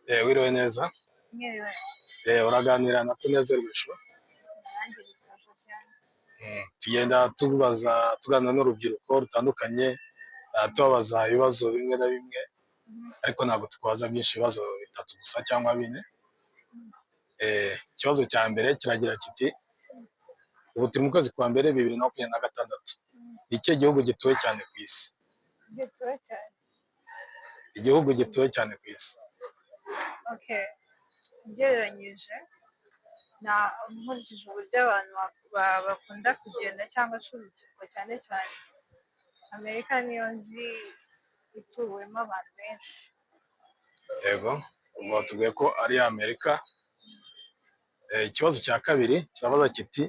Wiriwe neza. Mwiriwe. Uraganira na Tunezerwe Show. Nanjye nitwa Josiane. Tugenda tubaza, tuganira n'urubyiruko rutandukanye, tubabaza ibibazo bimwe na bimwe, ariko ntabwo tukubaza byinshi, ibibazo bitatu gusa cyangwa bine. Ikibazo cya mbere kiragira kiti: ubu turi mu kwezi kwa mbere 2026, ni ikihe gihugu gituwe cyane ku isi? Gituwe cyane? Igihugu gituwe cyane ku isi. Okay, ugereranyije na nkurikije uburyo abantu bakunda kugenda cyangwa se urubyiruko cyane cyane, Amerika niyo nzi ituwemo abantu benshi. Yego, ubwo batubwiye ko ari Amerika. Ikibazo cya kabiri kirabaza kiti: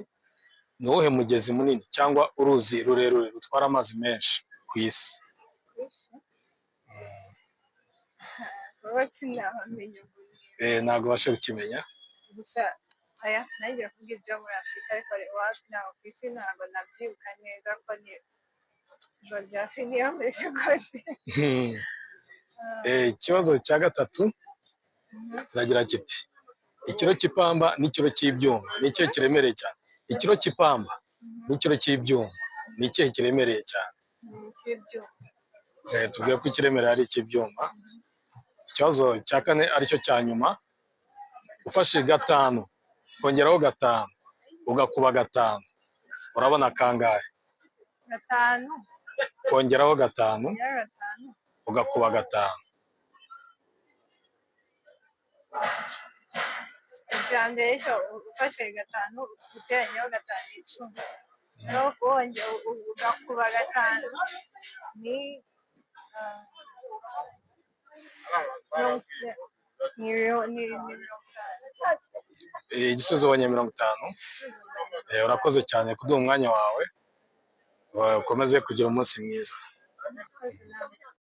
ni uwuhe mugezi munini cyangwa uruzi rurerure rutwara amazi menshi ku isi? Ku isi? Kuba sinabamenya ubu. Ntabwo ubasha kukimenya? Gusa aya nanjye kuvuga ibyo muri Afurika, ariko iwacu ntabwo ku isi, ntabwo nabyibuka neza ko ni geography niyo muri segonderi. Ikibazo cya gatatu kiragira kiti: ikiro cy'ipamba n'ikiro cy'ibyuma, ni ikihe kiremereye cyane? Ikiro cy'ipamba n'ikiro cy'ibyuma, ni ikihe kiremereye cyane? Cy'ibyuma. Tubwiye ko ikiremereye ari icy'ibyuma. Ikibazo cya kane, aricyo cya nyuma: ufashe gatanu kongeraho gatanu ugakuba gatanu, urabona kangahe? Gatanu. Kongeraho gatanu. Ya gatanu. Ugakuba gatanu. Icya mbere cyo, ufashe gatanu uteranyeho gatanu, 10, noneho wongera ugakuba gatanu ni ni 50. Igisubizo ubonye 50. Urakoze cyane kuduha umwanya wawe. Ukomeze kugira umunsi mwiza. Murakoze namwe.